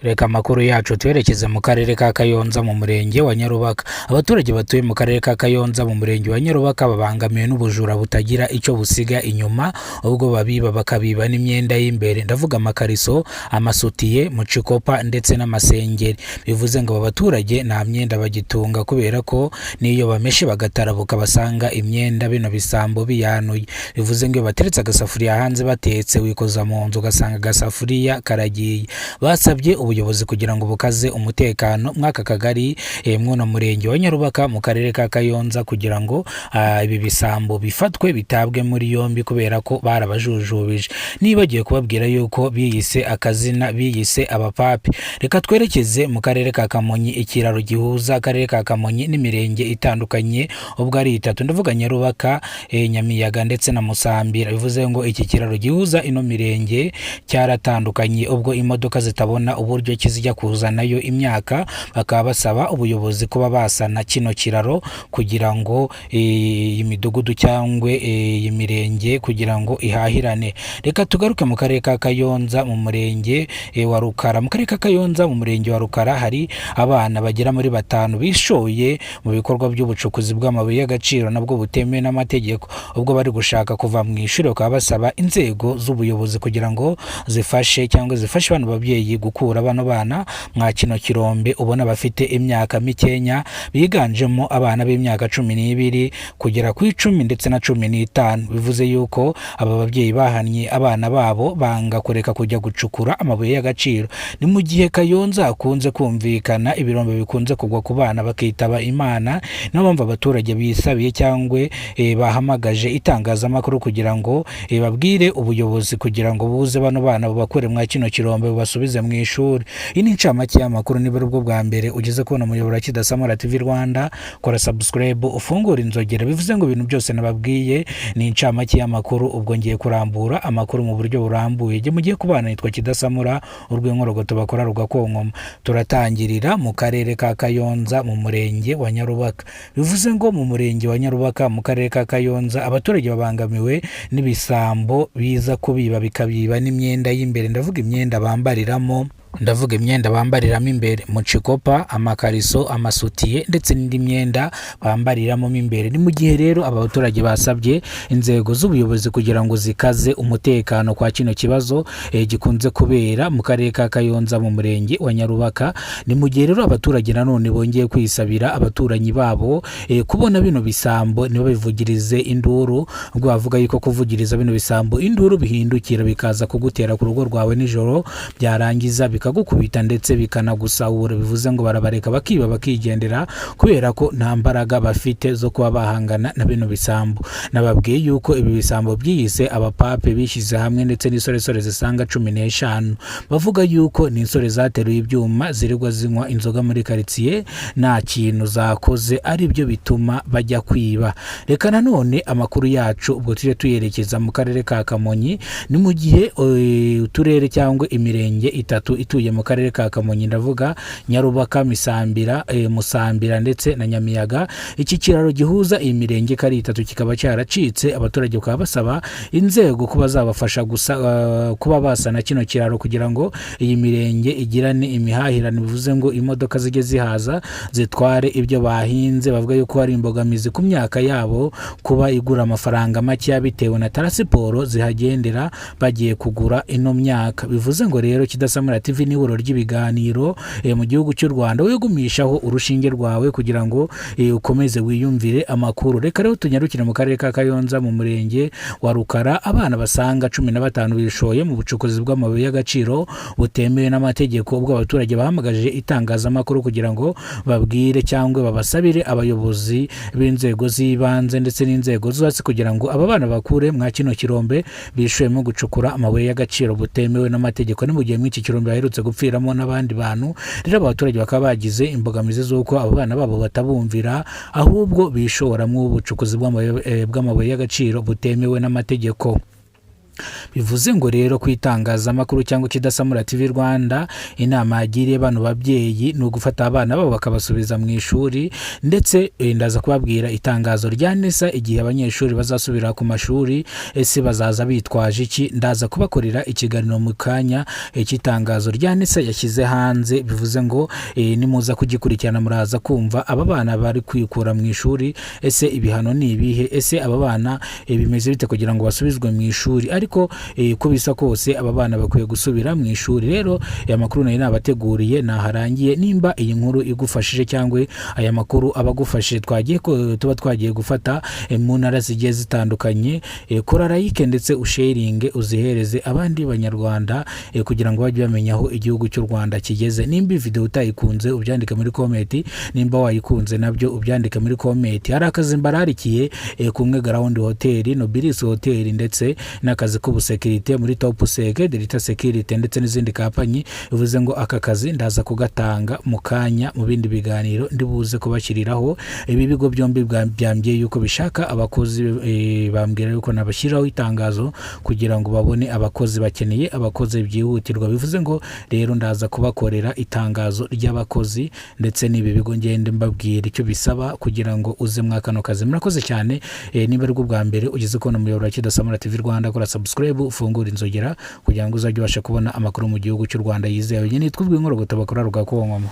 Reka amakuru yacu twerekeze mu karere ka Kayonza mu murenge wa Nyarubaka. Abaturage batuye mu karere ka Kayonza mu murenge wa Nyarubaka babangamiwe n'ubujura butagira icyo busiga inyuma, ubwo babiba bakabiba n'imyenda y'imbere. Ndavuga amakariso, amasutiye, mucikopa ndetse n'amasengeri. Bivuze ngo aba baturage nta myenda bagitunga kubera ko n'iyo bameshe bagatarabuka basanga imyenda bino bisambo biyanuye. Bivuze ngo iyo bateretse agasafuriya hanze batetse, wikoza mu nzu ugasanga agasafuriya karagiye. Basabye ubuyobozi kugira ngo bukaze umutekano mw'aka kagari, mw'uno murenge wa Nyarubaka mu karere ka Kayonza, kugira ngo ibi bisambo bifatwe bitabwe muri yombi kubera ko barabajujubije. Nibagiwe kubabwira yuko biyise akazina, biyise abapapi. Reka twerekeze mu karere ka Kamonyi, ikiraro gihuza akarere ka Kamonyi n'imirenge itandukanye ubwo ari itatu, ndavuga Nyarubaka, Nyamiyaga ndetse na Musambira. Bivuze ngo iki kiraro gihuza ino mirenge cyaratandukanye, ubwo imodoka zitabona uburyo kizijya kuzanayo imyaka, bakaba basaba ubuyobozi kuba basana kino kiraro kugira ngo iyi midugudu cyangwa iyi mirenge kugira ngo ihahirane. Reka tugaruke mu karere ka Kayonza mu murenge wa Rukara. Mu karere ka Kayonza mu murenge wa Rukara hari abana bagera muri batanu bishoye mu bikorwa by'ubucukuzi bw'amabuye y'agaciro nabwo butemewe n'amategeko, ubwo bari gushaka kuva mu ishuri, bakaba basaba inzego z'ubuyobozi kugira ngo zifashe cyangwa zifashe bano babyeyi gukura bano bana mwa kino kirombe. Ubona bafite imyaka mikenya, biganjemo abana b'imyaka 12 kugera ku 10 ndetse na 15. Bivuze yuko aba babyeyi bahannye abana babo banga kureka kujya gucukura amabuye y'agaciro. Ni mu gihe Kayonza hakunze kumvikana ibirombe bikunze kugwa ku bana bakitaba Imana. Niyo mpamvu abaturage bisabiye cyangwa bahamagaje itangazamakuru kugira ngo babwire ubuyobozi kugira ngo buze bano bana bubakure mwa kino kirombe bubasubize mu ishuri. Iyi ni incamake y'amakuru. Niba ari ubwo bwa mbere ugeze kubona umuyoboro wa Kidasamura TV Rwanda, kora subscribe, ufungure inzogera. Bivuze ngo ibintu byose nababwiye ni incamake y'amakuru, ubwo ngiye kurambura amakuru mu buryo burambuye. Jye mugiye kubana nitwa Kidasamura, urw'inkorogoto bakora rugakonkoma. Turatangirira mu karere ka Kayonza mu murenge wa Nyarubaka. Bivuze ngo mu murenge wa Nyarubaka mu karere ka Kayonza abaturage babangamiwe n'ibisambo biza kubiba bikabiba n'imyenda y'imbere. Ndavuga imyenda bambariramo imbere, mucikopa, amakariso, amasutiye ndetse n'indi myenda bambariramo mo imbere. Ni mu gihe rero aba baturage basabye inzego z'ubuyobozi kugira ngo zikaze umutekano kwa kino kibazo gikunze kubera mu karere ka Kayonza mu murenge wa Nyarubaka. Ni mu gihe rero abaturage nanone bongeye kwisabira abaturanyi babo kubona bino bisambo ntibabivugirize induru, ubwo bavuga yuko kuvugiriza bino bisambo induru bihindukira bikaza kugutera ku rugo rwawe nijoro, byarangiza bikagukubita ndetse bikanagusahura. Bivuze ngo barabareka bakiba bakigendera kubera ko nta mbaraga bafite zo kuba bahangana na bino bisambo. Nababwiye yuko ibi bisambo byiyise abapape, bishyize hamwe ndetse n'insoresore zisaga 15. Bavuga yuko ni insore zateruye ibyuma, zirirwa zinywa inzoga muri karitsiye nta kintu zakoze, ari byo bituma bajya kwiba. Reka nanone amakuru yacu ubwo tujye tuyerekeza mu karere ka Kamonyi. Ni mu gihe uturere cyangwa imirenge itatu ituye mu karere ka Kamonyi, ndavuga Nyarubaka, Misambira, Musambira ndetse na Nyamiyaga, iki kiraro gihuza iyi mirenge ko ari itatu kikaba cyaracitse. Abaturage bakaba basaba inzego kuba zabafasha gusa kuba basana kino kiraro kugira ngo iyi mirenge igirane imihahirane. Bivuze ngo imodoka zijye zihaza zitware ibyo bahinze. Bavuga yuko hari imbogamizi ku myaka yabo kuba igura amafaranga makeya bitewe na taransiporo zihagendera bagiye kugura ino myaka. Bivuze ngo rero Kidasamura TV ni ihuriro ry'ibiganiro mu gihugu cy'u Rwanda. Wigumishaho urushinge rwawe kugira ngo ukomeze wiyumvire amakuru. Reka rero tunyarukire mu karere ka Kayonza mu murenge wa Rukara. Abana basaga 15 bishoye mu bucukuzi bw'amabuye y'agaciro butemewe n'amategeko, ubwo abaturage bahamagaje itangazamakuru kugira ngo babwire cyangwa babasabire abayobozi b'inzego z'ibanze ndetse n'inzego zo hasi kugira ngo aba bana bakure mwa kino kirombe bishoyemo gucukura amabuye y'agaciro butemewe n'amategeko. Ni mu gihe muri iki kirombe baherutse gupfiramo n'abandi bantu. Rero abaturage bakaba bagize imbogamizi z'uko abo bana babo batabumvira, ahubwo bishora mu bucukuzi bw'amabuye y'agaciro butemewe n'amategeko. Bivuze ngo rero ku itangazamakuru cyangwa Kidasamura TV Rwanda, inama yagiriye bano babyeyi ni ugufata abana babo bakabasubiza mu ishuri. Ndetse ndaza kubabwira itangazo rya NESA, igihe abanyeshuri bazasubira ku mashuri, ese bazaza bitwaje iki? Ndaza kubakorera ikiganiro mu kanya cy'itangazo rya NESA yashyize hanze. Bivuze ngo nimuza kugikurikirana muraza kumva aba bana bari kwikura mu ishuri, ese ibihano ni ibihe? Ese aba bana bimeze bite kugira ngo basubizwe mu ishuri? Ariko uko bisa kose aba bana bakwiye gusubira mu ishuri. Rero aya makuru nari nabateguriye naharangiye. Nimba iyi nkuru igufashije cyangwa aya makuru aba agufashije twagiye tuba twagiye gufata mu ntara zigiye zitandukanye, kora like ndetse usharinge, uzihereze abandi Banyarwanda kugira ngo bajye bamenya aho igihugu cy'u Rwanda kigeze. Nimba iyi video utayikunze, ubyandike muri comment. Nimba wayikunze, nabyo ubyandike muri comment. Hari akazi mbararikiye kumwe Ground Hotel, Nobilis Hotel, ndetse n'akazi k'ubusekirite muri Top Sec, Delta Security ndetse n'izindi company. Bivuze ngo aka kazi ndaza kugatanga mu kanya mu bindi biganiro ndi buze kubashyiriraho. Ibi bigo byombi byambwiye yuko bishaka abakozi, bambwira yuko nabashyiraho itangazo kugira ngo babone abakozi. Bakeneye abakozi byihutirwa. Bivuze ngo rero ndaza kubakorera itangazo ry'abakozi ndetse n'ibi bigo, ngende mbabwira icyo bisaba kugira ngo uze mwa kano kazi. Murakoze cyane. Niba ari bwo bwa mbere ugeze kubona umuyoboro wa Kidasamura TV Rwanda, kora subscribe, ufungure inzogera kugira ngo uzajye ubasha kubona amakuru mu gihugu cy'u Rwanda yizewe. Nyine nitwa Ubwinkorogoto bakora rugakonkoma.